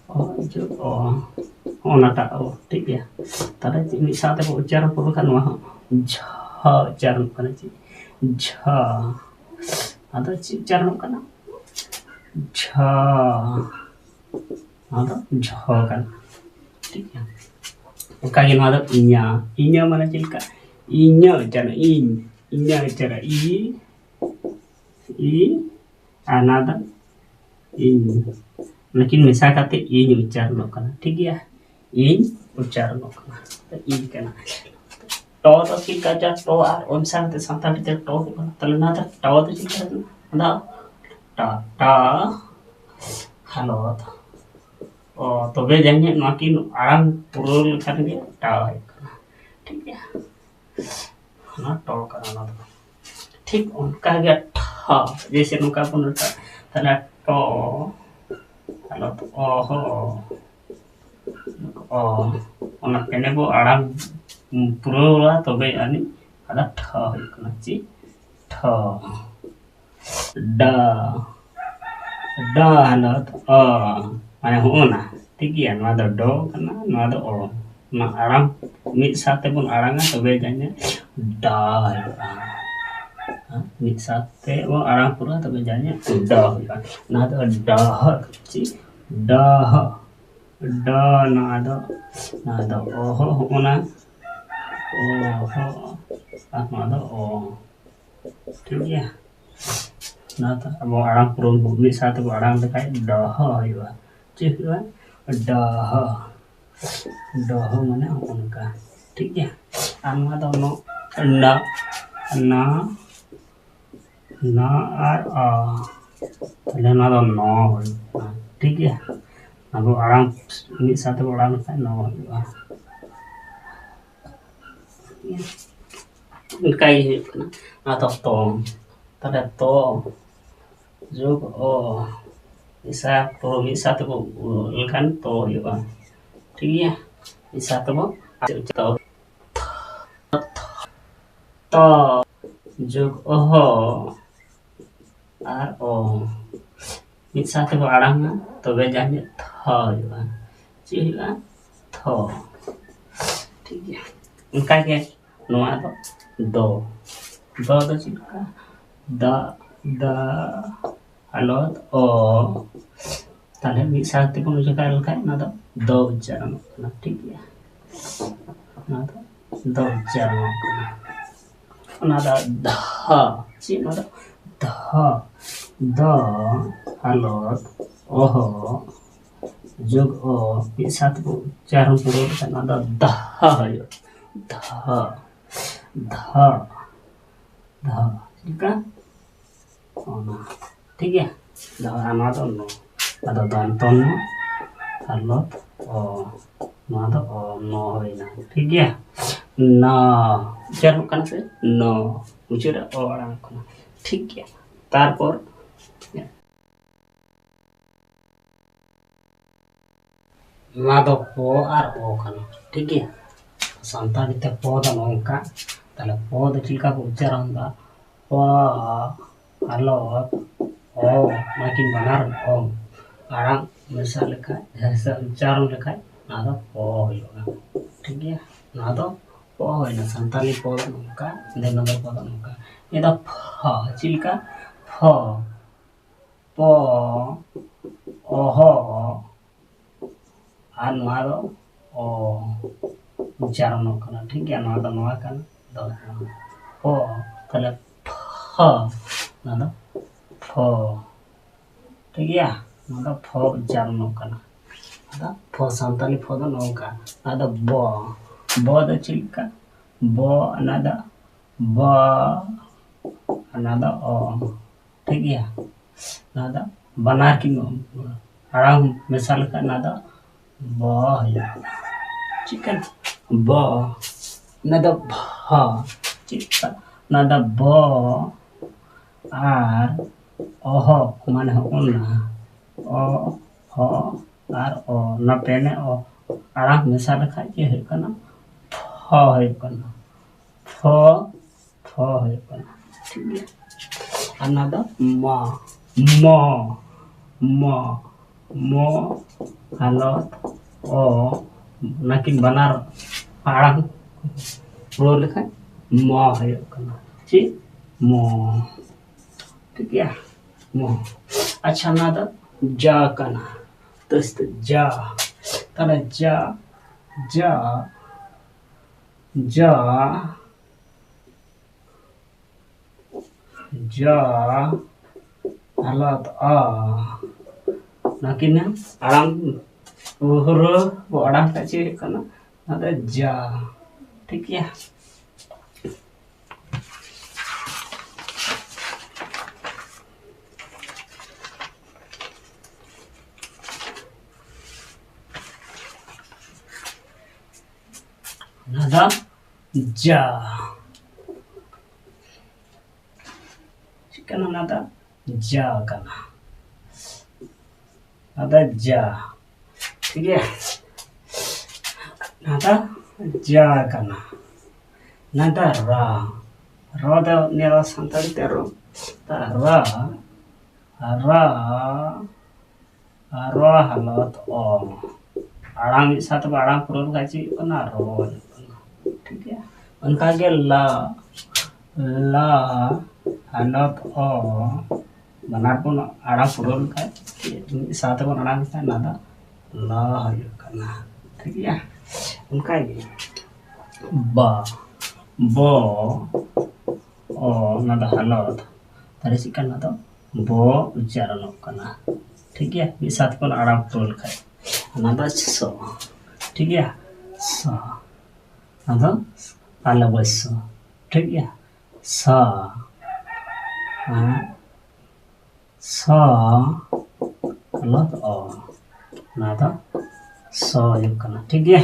ᱚ, ᱡᱚ, ᱚ᱾ ᱚᱱᱟᱴᱟᱜ ᱚ, ᱴᱷᱤᱠ ᱜᱮᱭᱟ? ᱛᱟᱦᱞᱮ ᱪᱮᱫ ᱢᱤᱫ ᱥᱟᱶ ᱛᱮᱵᱚ ᱩᱪᱪᱟᱨᱚᱱ ᱯᱩᱨᱟᱹᱣ ᱠᱷᱟᱱ ᱱᱚᱣᱟ ᱦᱚᱸ ᱡᱷᱚ ᱩᱪᱪᱟᱨᱚᱱᱚᱜ ᱠᱟᱱᱟ᱾ ᱪᱮᱫ? ᱡᱷᱚ᱾ ᱟᱫᱚ ᱪᱮᱫ ᱩᱪᱪᱟᱨᱚᱱᱚᱜ ᱠᱟᱱᱟ? ᱡᱷᱚ᱾ ᱱᱚᱣᱟ ᱫᱚ ᱡᱷᱚ ᱠᱟᱱᱟ᱾ ᱴᱷᱤᱠ ᱜᱮᱭᱟ? ᱚᱱᱠᱟ ᱜᱮ ᱱᱚᱣᱟ ᱫᱚ ᱤᱧᱟ᱾ ᱤᱧᱟ ᱢᱟᱱᱮ ᱪᱮᱫ ᱞᱮᱠᱟ? ᱤᱧᱟ ᱩᱪᱪᱟᱨᱚᱱ, ᱤᱧ᱾ ᱤᱧᱟ ᱩᱪᱪᱟᱨᱚᱱ, ᱤ, ᱤ, ᱟᱨ ᱱᱚᱣᱟ ᱫᱚ ᱤᱧ᱾ ᱱᱩᱠᱤᱱ ᱢᱮᱥᱟ ᱠᱟᱛᱮ ᱤᱧ ᱩᱪᱪᱟᱨᱚᱱᱚᱜ ᱠᱟᱱᱟ, ᱴᱷᱤᱠ ᱜᱮᱭᱟ? ᱤᱧ ᱩᱪᱪᱟᱨᱚᱱᱚᱜ ᱠᱟᱱᱟ, ᱛᱚ ᱤᱧ ᱠᱟᱱᱟ᱾ ᱴᱚ ᱫᱚ ᱪᱮᱫ ᱞᱮᱠᱟ ᱪᱚ ᱴᱚ ᱟᱨ ᱚ ᱢᱮᱥᱟ ᱠᱟᱛᱮ ᱥᱟᱱᱛᱟᱲᱤ ᱛᱮ ᱴᱚ ᱦᱩᱭᱩᱜ ᱠᱟᱱᱟ᱾ ᱛᱟᱦᱞᱮ ᱱᱚᱣᱟ ᱫᱚ ᱴᱚ ᱫᱚ ᱪᱮᱫ ᱞᱮᱠᱟ ᱦᱩᱭᱩᱜ ᱠᱟᱱᱟ? ᱚᱱᱟ ᱴᱟ ᱴᱟ ᱦᱟᱞᱚᱛ ᱚ, ᱛᱚᱵᱮ ᱡᱟᱹᱱᱤᱡ ᱱᱚᱣᱟ ᱠᱤᱱ ᱟᱲᱟᱝ ᱯᱩᱨᱟᱹᱣ ᱞᱮᱠᱷᱟᱱ ᱜᱮ ᱴᱟ ᱦᱩᱭᱩᱜ ᱠᱟᱱᱟ, ᱴᱷᱤᱠ ᱜᱮᱭᱟ? ᱚᱱᱟ ᱴᱚ ᱠᱟᱱᱟ ᱚᱱᱟ ᱫᱚ᱾ ᱴᱷᱤᱠ ᱚᱱᱠᱟ ᱜᱮ ᱴᱷᱟ, ᱡᱮᱭᱥᱮ ᱱᱚᱝᱠᱟ ᱵᱚᱱ ᱨᱟᱠᱟᱵ, ᱛᱟᱦᱞᱮ ᱴᱚ, ᱟᱞᱚ ᱚ ᱦᱚ, ᱚ, ᱚᱱᱟ ᱯᱮᱱᱮ ᱵᱚ ᱟᱲᱟᱝ ᱯᱩᱨᱟᱹᱣᱟ, ᱛᱚᱵᱮ ᱟᱹᱱᱤᱡ ᱟᱫᱚ ᱴᱷᱟ ᱦᱩᱭᱩᱜ ᱠᱟᱱᱟ᱾ ᱪᱮᱫ? ᱴᱷᱟ᱾ ᱰᱟ, ᱰᱟ ᱦᱟᱞᱚᱛ ᱚ, ᱢᱟᱱᱮ ᱦᱚᱸᱜᱼᱚ ᱱᱟ, ᱴᱷᱤᱠ ᱜᱮᱭᱟ? ᱱᱚᱣᱟ ᱫᱚ ᱰᱚ ᱠᱟᱱᱟ, ᱱᱚᱣᱟ ᱫᱚ ᱚ᱾ ᱚᱱᱟ ᱟᱲᱟᱝ ᱢᱤᱫ ᱥᱟᱶ ᱛᱮᱵᱚᱱ ᱟᱲᱟᱝᱟ, ᱛᱚᱵᱮ ᱡᱟᱹᱱᱤᱡ ᱰᱟ ᱦᱩᱭᱩᱜᱼᱟ᱾ ᱦᱮᱸ, ᱢᱤᱫ ᱥᱟᱶᱛᱮ ᱵᱚᱱ ᱟᱲᱟᱝ ᱯᱩᱨᱟᱹᱣᱟ, ᱛᱚᱵᱮ ᱡᱟᱹᱱᱤᱡ ᱰᱟ ᱦᱩᱭᱩᱜᱼᱟ᱾ ᱱᱚᱣᱟ ᱫᱚ ᱰᱟ, ᱪᱮᱫ? ᱰᱟ, ᱰᱟ, ᱱᱚᱣᱟ ᱫᱚ, ᱱᱚᱣᱟ ᱫᱚ ᱚ ᱦᱚ, ᱦᱚᱸᱜᱼᱚ ᱱᱟ, ᱚ ᱦᱚ, ᱟᱨ ᱱᱚᱣᱟ ᱫᱚ ᱚ᱾ ᱴᱷᱤᱠ ᱜᱮᱭᱟ? ᱚᱱᱟ ᱫᱚ ᱟᱵᱚ ᱟᱲᱟᱝ ᱯᱩᱨᱟᱹ ᱢᱤᱫ ᱥᱟᱶ ᱛᱮᱵᱚ ᱟᱲᱟᱝ ᱞᱮᱠᱷᱟᱡ ᱰᱚᱦᱚ ᱦᱩᱭᱩᱜᱼᱟ᱾ ᱪᱮᱫ ᱦᱩᱭᱩᱜᱼᱟ? ᱰᱚᱦᱚ᱾ ᱰᱚᱦᱚ ᱢᱟᱱᱮ ᱦᱚᱸᱜᱼᱚ ᱱᱚᱝᱠᱟ᱾ ᱴᱷᱤᱠ ᱜᱮᱭᱟ? ᱟᱨ ᱱᱚᱣᱟ ᱫᱚ ᱱᱚ, ᱱᱟ, ᱱᱟ, ᱱᱟ ᱟᱨ ᱟ᱾ ᱛᱟᱦᱞᱮ ᱱᱚᱣᱟ ᱫᱚ ᱱᱚ ᱦᱩᱭᱩᱜ ᱠᱟᱱᱟ᱾ ᱴᱷᱤᱠ ᱜᱮᱭᱟ? ᱟᱵᱚ ᱟᱲᱟᱝ ᱢᱤᱫ ᱥᱟᱶ ᱛᱮᱵᱚ ᱟᱲᱟᱝ ᱞᱮᱠᱷᱟᱡ ᱱᱚ ᱦᱩᱭᱩᱜᱼᱟ᱾ ᱚᱱᱠᱟ ᱜᱮ ᱦᱩᱭᱩᱜ ᱠᱟᱱᱟ᱾ ᱚᱱᱟ ᱫᱚ ᱛᱚ, ᱛᱟᱦᱞᱮ ᱛᱚ ᱡᱳᱜᱽ ᱚ, ᱢᱤᱫ ᱥᱟᱶ ᱛᱚ, ᱢᱤᱫ ᱥᱟᱶ ᱛᱮᱵᱚ ᱚᱞ ᱞᱮᱠᱷᱟᱱ ᱛᱚ ᱦᱩᱭᱩᱜᱼᱟ᱾ ᱴᱷᱤᱠ ᱜᱮᱭᱟ? ᱢᱤᱫ ᱥᱟᱶ ᱛᱮᱵᱚ ᱛᱚ, ᱛᱚ ᱡᱳᱜᱽ ᱚᱦᱚ ᱟᱨ ᱚ ᱢᱤᱫ ᱥᱟᱶ ᱛᱮᱵᱚ ᱟᱲᱟᱝᱟ, ᱛᱚᱵᱮ ᱡᱟᱦᱟᱸ ᱛᱷᱚ ᱦᱩᱭᱩᱜᱼᱟ᱾ ᱪᱮᱫ ᱦᱩᱭᱩᱜᱼᱟ? ᱛᱷᱚ᱾ ᱴᱷᱤᱠ ᱜᱮᱭᱟ᱾ ᱚᱱᱠᱟ ᱜᱮ ᱱᱚᱣᱟ ᱫᱚ ᱫᱚ, ᱫᱚ ᱫᱚ ᱪᱮᱫ ᱞᱮᱠᱟ? ᱫᱟ, ᱫᱟ, ᱦᱟᱞᱚᱛ ᱚ᱾ ᱛᱟᱦᱞᱮ ᱢᱤᱫ ᱥᱟᱶ ᱛᱮᱵᱚᱱ ᱩᱪᱪᱟᱨ ᱞᱮᱠᱷᱟᱱ ᱚᱱᱟ ᱫᱚ ᱫᱚ ᱩᱪᱪᱟᱨᱚᱱᱚᱜ ᱠᱟᱱᱟ᱾ ᱴᱷᱤᱠ ᱜᱮᱭᱟ? ᱚᱱᱟ ᱫᱚ ᱫᱚ ᱩᱪᱪᱟᱨᱚᱱᱚᱜ ᱠᱟᱱᱟ᱾ ᱚᱱᱟ ᱫᱚ ᱫᱷᱟ᱾ ᱪᱮᱫ ᱚᱱᱟ ᱫᱚ? ᱫᱷᱟ᱾ ᱫᱚ ᱦᱟᱞᱚᱛ ᱚᱦᱚ ᱡᱳᱜᱽ ᱚ ᱢᱤᱫ ᱥᱟᱶ ᱛᱮᱵᱚ ᱩᱪᱪᱟᱨᱚᱱ ᱯᱩᱨᱟᱹᱣ ᱞᱮᱠᱷᱟᱱ ᱱᱚᱣᱟ ᱫᱚ ᱫᱷᱟ ᱦᱩᱭᱩᱜᱼᱟ᱾ ᱫᱷᱟ, ᱫᱷᱟ, ᱫᱷᱟ᱾ ᱪᱮᱫ ᱞᱮᱠᱟ? ᱚᱱᱟ᱾ ᱴᱷᱤᱠ ᱜᱮᱭᱟ? ᱫᱷᱟ, ᱟᱨ ᱱᱚᱣᱟ ᱫᱚ ᱱᱚ᱾ ᱟᱫᱚ ᱫᱚᱱᱛᱚ ᱱᱚ ᱟᱨ ᱞᱚᱛ ᱚ᱾ ᱱᱚᱣᱟ ᱫᱚ ᱚ, ᱱᱚ ᱦᱩᱭᱱᱟ᱾ ᱴᱷᱤᱠ ᱜᱮᱭᱟ? ᱱᱟ᱾ ᱩᱪᱪᱟᱨᱚᱱᱚᱜ ᱠᱟᱱᱟ ᱥᱮ? ᱱᱚ᱾ ᱢᱩᱪᱟᱹᱫ ᱨᱮ ᱚ ᱟᱲᱟᱝ ᱠᱟᱱᱟ᱾ ᱴᱷᱤᱠ ᱜᱮᱭᱟ? ᱛᱟᱨᱯᱚᱨ ᱱᱚᱣᱟ ᱫᱚ ᱯᱚ ᱟᱨ ᱚ ᱠᱟᱱᱟ, ᱴᱷᱤᱠ ᱜᱮᱭᱟ? ᱥᱟᱱᱛᱟᱲᱤ ᱛᱮ ᱯᱚ ᱫᱚ ᱱᱚᱝᱠᱟ, ᱛᱟᱦᱞᱮ ᱯᱚ ᱫᱚ ᱪᱮᱫ ᱞᱮᱠᱟ ᱠᱚ ᱩᱪᱪᱟᱨᱚᱱ ᱫᱟ? ᱯᱚ, ᱟᱞᱚ, ᱚ, ᱱᱚᱣᱟ ᱠᱤᱱ ᱵᱟᱱᱟᱨ ᱚ ᱟᱲᱟᱝ ᱢᱮᱥᱟ ᱞᱮᱠᱷᱟᱡ, ᱦᱮᱸ ᱥᱮ, ᱩᱪᱪᱟᱨᱚᱱ ᱞᱮᱠᱷᱟᱡ ᱱᱚᱣᱟ ᱫᱚ ᱯᱚ ᱦᱩᱭᱩᱜᱼᱟ, ᱴᱷᱤᱠ ᱜᱮᱭᱟ? ᱱᱚᱣᱟ ᱫᱚ ᱯᱚ ᱦᱩᱭᱱᱟ, ᱥᱟᱱᱛᱟᱲᱤ ᱯᱚ ᱫᱚ ᱱᱚᱝᱠᱟ, ᱫᱮᱵᱽᱱᱟᱜᱚᱨᱤ ᱯᱚ ᱫᱚ ᱱᱚᱝᱠᱟ᱾ ᱱᱤᱭᱟᱹ ᱫᱚ ᱯᱷᱚ, ᱪᱮᱫ ᱞᱮᱠᱟ? ᱯᱷᱚ, ᱯᱚ, ᱚᱦᱚ, ᱟᱨ ᱱᱚᱣᱟ ᱫᱚ ᱚ ᱩᱪᱪᱟᱨᱚᱱᱚᱜ ᱠᱟᱱᱟ, ᱴᱷᱤᱠ ᱜᱮᱭᱟ? ᱱᱚᱣᱟ ᱫᱚ ᱱᱚᱣᱟ ᱠᱟᱱᱟ, ᱫᱚ ᱯᱚ, ᱛᱟᱦᱞᱮ ᱯᱷᱚ, ᱱᱚᱣᱟ ᱫᱚ ᱯᱷᱚ, ᱴᱷᱤᱠ ᱜᱮᱭᱟ? ᱱᱚᱣᱟ ᱫᱚ ᱯᱷᱚ ᱩᱪᱪᱟᱨᱚᱱᱚᱜ ᱠᱟᱱᱟ᱾ ᱟᱫᱚ ᱯᱷᱚ ᱥᱟᱱᱛᱟᱲᱤ ᱯᱷᱚ ᱫᱚ ᱱᱚᱝᱠᱟ, ᱱᱚᱣᱟ ᱫᱚ ᱵᱚ, ᱵᱚ ᱫᱚ ᱪᱮᱫ ᱞᱮᱠᱟ? ᱵᱚ, ᱚᱱᱟ ᱫᱚ ᱵᱚ, ᱚᱱᱟ ᱫᱚ ᱚ, ᱴᱷᱤᱠ ᱜᱮᱭᱟ? ᱱᱚᱣᱟ ᱫᱚ ᱵᱟᱱᱟᱨ ᱠᱤᱱ ᱟᱲᱟᱝ ᱢᱮᱥᱟ ᱞᱮᱠᱷᱟᱱ ᱱᱚᱣᱟ ᱫᱚ ᱵᱚ ᱦᱩᱭᱩᱜᱼᱟ᱾ ᱪᱮᱫ ᱠᱟᱱᱟ? ᱵᱚ᱾ ᱚᱱᱟ ᱫᱚ ᱵᱷᱚ᱾ ᱪᱮᱫ ᱠᱟᱱᱟ? ᱚᱱᱟ ᱫᱚ ᱵᱚ᱾ ᱟᱨ ᱚᱦᱚ, ᱢᱟᱱᱮ ᱦᱚᱸᱜᱼᱚ ᱱᱟ᱾ ᱚ, ᱦᱚ, ᱟᱨ ᱚ᱾ ᱚᱱᱟ ᱯᱮᱱᱮ ᱚ ᱟᱲᱟᱝ ᱢᱮᱥᱟ ᱞᱮᱠᱷᱟᱡ ᱪᱮᱫ ᱦᱩᱭᱩᱜ ᱠᱟᱱᱟ? ᱯᱷᱚ ᱦᱩᱭᱩᱜ ᱠᱟᱱᱟ᱾ ᱯᱷᱚ, ᱯᱷᱚ ᱦᱩᱭᱩᱜ ᱠᱟᱱᱟ᱾ ᱴᱷᱤᱠ ᱜᱮᱭᱟ? ᱟᱨ ᱱᱚᱣᱟ ᱫᱚ ᱢᱚ, ᱢᱚ, ᱢᱚ, ᱢᱚ, ᱦᱟᱞᱚᱛ, ᱚ, ᱚᱱᱟᱠᱤᱱ ᱵᱟᱱᱟᱨ ᱟᱲᱟᱝ ᱯᱩᱨᱟᱹᱣ ᱞᱮᱠᱷᱟᱱ ᱢᱚ ᱦᱩᱭᱩᱜ ᱠᱟᱱᱟ᱾ ᱪᱮᱫ? ᱢᱚ᱾ ᱴᱷᱤᱠ ᱜᱮᱭᱟ? ᱢᱚ᱾ ᱟᱪᱪᱷᱟ, ᱱᱚᱣᱟ ᱫᱚ ᱡᱟ ᱠᱟᱱᱟ᱾ ᱛᱚ, ᱡᱟ᱾ ᱛᱟᱦᱞᱮ ᱡᱟ, ᱡᱟ, ᱡᱟ, ᱡᱟ, ᱦᱟᱞᱚᱛ ᱟ, ᱱᱟᱠᱤᱱ ᱟᱲᱟᱝ ᱯᱩᱨᱟᱹ ᱵᱚ ᱟᱲᱟᱝ ᱠᱟᱜ ᱪᱮᱫ ᱦᱩᱭᱩᱜ ᱠᱟᱱᱟ? ᱚᱱᱟ ᱫᱚ ᱡᱟ᱾ ᱴᱷᱤᱠ ᱜᱮᱭᱟ᱾ ᱚᱱᱟ ᱫᱚ ᱡᱟ᱾ ᱪᱮᱫ ᱠᱟᱱᱟ? ᱚᱱᱟ ᱫᱚ ᱡᱟ ᱠᱟᱱᱟ᱾ ᱚᱱᱟ ᱫᱚ ᱡᱟ᱾ ᱴᱷᱤᱠ ᱜᱮᱭᱟ? ᱚᱱᱟ ᱫᱚ ᱡᱟ ᱠᱟᱱᱟ᱾ ᱚᱱᱟ ᱫᱚ ᱨᱟ᱾ ᱨᱚ ᱫᱚ ᱱᱤᱭᱟᱹ ᱫᱚ ᱥᱟᱱᱛᱟᱲᱤ ᱛᱮ ᱨᱚ᱾ ᱨᱟ, ᱨᱟ, ᱨᱚ ᱦᱟᱞᱚᱛ ᱚ᱾ ᱟᱲᱟᱝ ᱢᱤᱫ ᱥᱟᱶ ᱛᱮᱵᱚ ᱟᱲᱟᱝ ᱯᱩᱨᱟᱹᱣ ᱞᱮᱠᱷᱟᱱ ᱪᱮᱫ ᱦᱩᱭᱩᱜ ᱠᱟᱱᱟ? ᱨᱚ ᱦᱩᱭᱩᱜ ᱠᱟᱱᱟ᱾ ᱴᱷᱤᱠ ᱜᱮᱭᱟ? ᱚᱱᱠᱟ ᱜᱮ ᱞᱟ, ᱞᱟ ᱦᱟᱞᱚᱛ ᱚ᱾ ᱵᱟᱱᱟᱨ ᱵᱚᱱ ᱟᱲᱟᱝ ᱯᱩᱨᱟᱹᱣ ᱞᱮᱠᱷᱟᱱ ᱢᱤᱫ ᱥᱟᱶ ᱛᱮᱵᱚᱱ ᱟᱲᱟᱝ ᱞᱮᱠᱷᱟᱱ ᱚᱱᱟ ᱫᱚ ᱞᱟ ᱦᱩᱭᱩᱜ ᱠᱟᱱᱟ᱾ ᱴᱷᱤᱠ ᱜᱮᱭᱟ? ᱚᱱᱠᱟ ᱜᱮ ᱵᱟ, ᱵᱚ, ᱚ, ᱚᱱᱟ ᱫᱚ ᱦᱟᱞᱚᱛ᱾ ᱛᱟᱦᱞᱮ ᱪᱮᱫ ᱠᱟᱱᱟ? ᱚᱱᱟ ᱫᱚ ᱵᱚ ᱩᱪᱪᱟᱨᱚᱱᱚᱜ ᱠᱟᱱᱟ᱾ ᱴᱷᱤᱠ ᱜᱮᱭᱟ? ᱢᱤᱫ ᱥᱟᱶ ᱛᱮᱵᱚᱱ ᱟᱲᱟᱝ ᱯᱩᱨᱟᱹᱣ ᱞᱮᱠᱷᱟᱱ ᱚᱱᱟ ᱫᱚ ᱥᱚ᱾ ᱴᱷᱤᱠ ᱜᱮᱭᱟ? ᱥᱚ᱾ ᱟᱫᱚ ᱛᱟᱞᱚᱵᱥᱥᱚ᱾ ᱴᱷᱤᱠ ᱜᱮᱭᱟ? ᱥᱚ᱾ ᱦᱮᱸ? ᱥᱚ ᱦᱟᱞᱚᱛ ᱚ᱾ ᱚᱱᱟ ᱫᱚ ᱥᱚ ᱦᱩᱭᱩᱜ ᱠᱟᱱᱟ᱾ ᱴᱷᱤᱠ ᱜᱮᱭᱟ?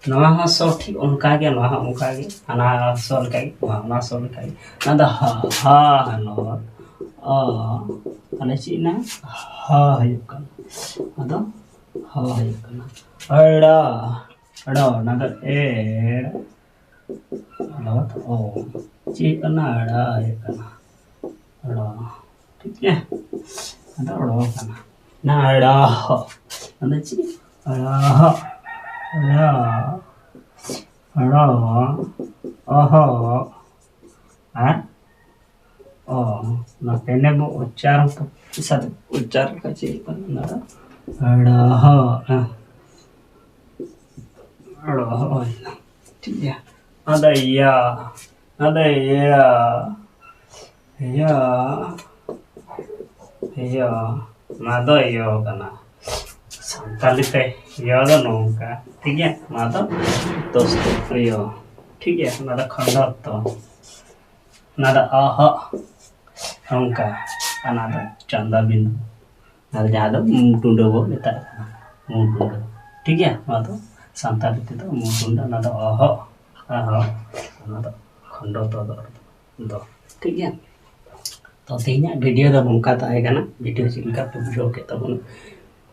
ᱱᱚᱣᱟ ᱦᱚᱸ ᱥᱚ ᱴᱷᱤᱠ ᱚᱱᱠᱟ ᱜᱮ, ᱱᱚᱣᱟ ᱦᱚᱸ ᱚᱱᱠᱟ ᱜᱮ, ᱦᱟᱱᱟ ᱥᱚ ᱞᱮᱠᱟ ᱜᱮ, ᱱᱚᱣᱟ ᱚᱱᱟ ᱥᱚ ᱞᱮᱠᱟ ᱜᱮ᱾ ᱚᱱᱟ ᱫᱚ ᱦᱟ, ᱦᱟ ᱦᱟᱞᱚᱛ ᱚ᱾ ᱛᱟᱦᱞᱮ ᱪᱮᱫ ᱮᱱᱟ? ᱦᱟ ᱦᱩᱭᱩᱜ ᱠᱟᱱᱟ᱾ ᱟᱫᱚ ᱦᱟ ᱦᱩᱭᱩᱜ ᱠᱟᱱᱟ᱾ ᱟᱹᱲᱟ, ᱟᱹᱲᱟ, ᱚᱱᱟ ᱫᱚ ᱮᱲ, ᱟᱞᱚᱛ ᱚ᱾ ᱪᱮᱫ ᱠᱟᱱᱟ? ᱟᱲᱟ ᱦᱩᱭᱩᱜ ᱠᱟᱱᱟ᱾ ᱟᱲᱟ᱾ ᱴᱷᱤᱠ ᱜᱮᱭᱟ? ᱟᱫᱚ ᱟᱲᱟ ᱠᱟᱱᱟ᱾ ᱱᱟᱲᱟ᱾ ᱟᱫᱚ ᱪᱮᱫ? ᱟᱲᱟ᱾ ᱟᱲᱟ᱾ ᱟᱲᱟ᱾ ᱚᱦᱚ᱾ ᱟᱨ ᱚ, ᱚᱱᱟ ᱯᱮᱱᱮ ᱵᱚ ᱩᱪᱪᱟᱨᱚᱱ ᱠᱟ-, ᱥᱟᱛ ᱩᱪᱪᱟᱨ ᱠᱟ ᱪᱮᱫ ᱠᱟᱱᱟ? ᱚᱱᱟ ᱫᱚ ᱨᱚᱦᱚ, ᱦᱮᱸ᱾ ᱨᱚᱦᱚ, ᱴᱷᱤᱠ ᱜᱮᱭᱟ᱾ ᱚᱱᱟ ᱫᱚ ᱭᱟ, ᱚᱱᱟ ᱫᱚ ᱭᱟ, ᱭᱟ, ᱭᱚ, ᱱᱚᱣᱟ ᱫᱚ ᱭᱚ ᱠᱟᱱᱟ᱾ ᱥᱟᱱᱛᱟᱞᱤ ᱛᱮ ᱭᱚ ᱫᱚ ᱱᱚᱝᱠᱟ, ᱴᱷᱤᱠ ᱜᱮᱭᱟ? ᱱᱚᱣᱟ ᱫᱚ ᱫᱚᱥ ᱭᱚ, ᱴᱷᱤᱠ ᱜᱮᱭᱟ? ᱱᱚᱣᱟ ᱫᱚ ᱠᱷᱚᱸᱰᱚᱛᱛᱚ, ᱱᱚᱣᱟ ᱫᱚ ᱚᱦᱚᱜ, ᱱᱚᱝᱠᱟ, ᱟᱨ ᱱᱚᱣᱟ ᱫᱚ ᱪᱚᱱᱫᱚ ᱵᱤᱱᱫᱩ, ᱱᱚᱣᱟ ᱫᱚ ᱡᱟᱦᱟᱸ ᱫᱚ ᱢᱩ ᱴᱩᱰᱟᱹ ᱵᱚ ᱢᱮᱛᱟᱜ ᱠᱟᱱᱟ, ᱢᱩ ᱴᱩᱰᱟᱹ, ᱴᱷᱤᱠ ᱜᱮᱭᱟ? ᱱᱚᱣᱟ ᱫᱚ ᱥᱟᱱᱛᱟᱲᱤ ᱛᱮᱫᱚ ᱢᱩ ᱴᱩᱰᱟᱹ, ᱚᱱᱟ ᱫᱚ ᱚᱦᱚᱜ, ᱚᱦᱚᱜ, ᱚᱱᱟ ᱫᱚ ᱠᱷᱚᱸᱰᱚᱛᱛᱚ ᱫᱚ, ᱴᱷᱤᱠ ᱜᱮᱭᱟ? ᱛᱚ ᱛᱮᱦᱮᱧᱟᱜ ᱵᱷᱤᱰᱤᱭᱳ ᱫᱚ ᱱᱚᱝᱠᱟ ᱛᱟᱦᱮᱸ ᱠᱟᱱᱟ᱾ ᱵᱷᱤᱰᱤᱭᱳ ᱪᱮᱫ ᱞᱮᱠᱟ ᱯᱮ ᱵᱩᱡᱷᱟᱹᱣ ᱠᱮᱫ ᱛᱟᱵᱚᱱᱟ,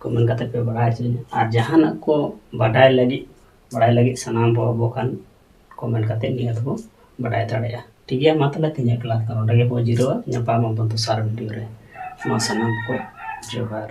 ᱠᱚᱢᱮᱱᱴ ᱠᱟᱛᱮ ᱯᱮ ᱵᱟᱲᱟᱭ ᱦᱚᱪᱚᱧᱟ᱾ ᱟᱨ ᱡᱟᱦᱟᱱᱟᱜ ᱠᱚ ᱵᱟᱰᱟᱭ ᱞᱟᱹᱜᱤᱫ, ᱵᱟᱲᱟᱭ ᱞᱟᱹᱜᱤᱫ ᱥᱟᱱᱟᱢ ᱵᱚ ᱟᱵᱚ ᱠᱷᱟᱱ, ᱠᱚᱢᱮᱱᱴ ᱠᱟᱛᱮ ᱱᱤᱭᱟᱹ ᱫᱚᱵᱚ ᱵᱟᱰᱟᱭ ᱫᱟᱲᱮᱭᱟᱜᱼᱟ᱾ ᱴᱷᱤᱠ ᱜᱮᱭᱟ, ᱢᱟ ᱛᱟᱦᱚᱞᱮ ᱛᱮᱦᱮᱧᱟᱜ ᱠᱞᱟᱥ ᱫᱚ ᱱᱚᱸᱰᱮ ᱜᱮᱵᱚ ᱡᱤᱨᱟᱹᱜᱼᱟ᱾ ᱧᱟᱯᱟᱢ ᱟᱵᱚᱱ ᱫᱚᱥᱟᱨ ᱵᱷᱤᱰᱤᱭᱳ ᱨᱮ᱾ ᱢᱟ ᱥᱟᱱᱟᱢ ᱠᱚ ᱡᱚᱦᱟᱨ᱾